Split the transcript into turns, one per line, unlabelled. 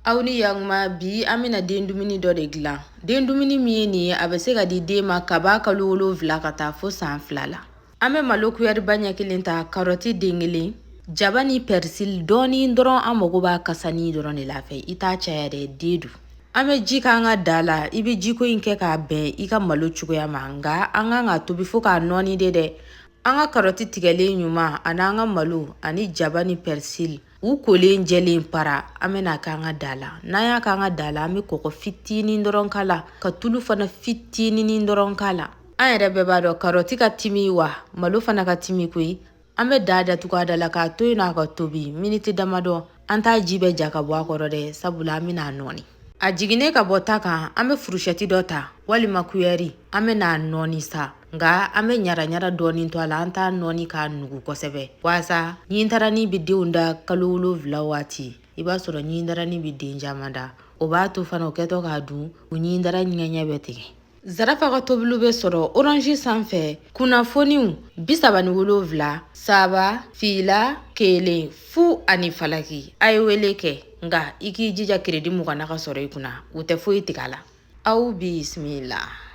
Aw ni yakuma. Bi an bɛna den dumuni dɔ de dilan. Den dumuni min ye nin ye, a bɛ se ka di den ma kab'a kalo 7 ka taa fo san 2 la. An bɛ malo kuyɛriba ɲɛ kelen ta, karɔti den kelen, jaba ni pɛrisili dɔɔni dɔrɔn. An mago b'a kasani dɔrɔn de la fɛ, i t'a caya dɛ, den dun. An bɛ ji k'an ka da la. I bɛ jiko in kɛ k'a bɛn i ka malo cogoya ma, nka an kan ka tobi fo k'a nɔɔni de dɛ. An ka karɔti tigɛlen ɲuman ani an ka malo ani jaba ni pɛrisili, u kolen jɛlen para, an bɛna k'an ka da la. N'an y'a k'an ka da la, an bɛ kɔgɔ fitinin dɔrɔn k'a la, ka tulu fana fitinin dɔrɔn k'a la. An yɛrɛ bɛɛ b'a dɔn karɔti ka timi, wa malo fana ka timi koyi. An bɛ da datugu a da la k'a to yen nɔ a ka tobi miniti damadɔ. An t'a ji bɛɛ ja ka bɔ a kɔrɔ dɛ, sabula an bɛna a nɔɔni. A jiginnen ka bɔ ta kan, an bɛ furusɛti dɔ ta walima kuyɛri, an bɛ n'a nɔɔni sa, nka an bɛ ɲara ɲara dɔɔni to a la. An t'a nɔɔni k'a nugu kosɛbɛ, waasa ɲintarani bɛ denw da kalo 7 waati, i b'a sɔrɔ ɲintarani bɛ den caman da. O b'a to fana, o kɛtɔ k'a dun, o ɲindara ɲɛɲɛ bɛ tigɛ. Zarafa ka tobiliw bɛ sɔrɔ Orange sanfɛ. Kunnafoniw: 77 3 2 1 0 ani falaki. A ye wele kɛ, nka i k'i jija crédit 20 na ka sɔrɔ i kunna, u tɛ foyi tigɛ a la. Aw bisimila.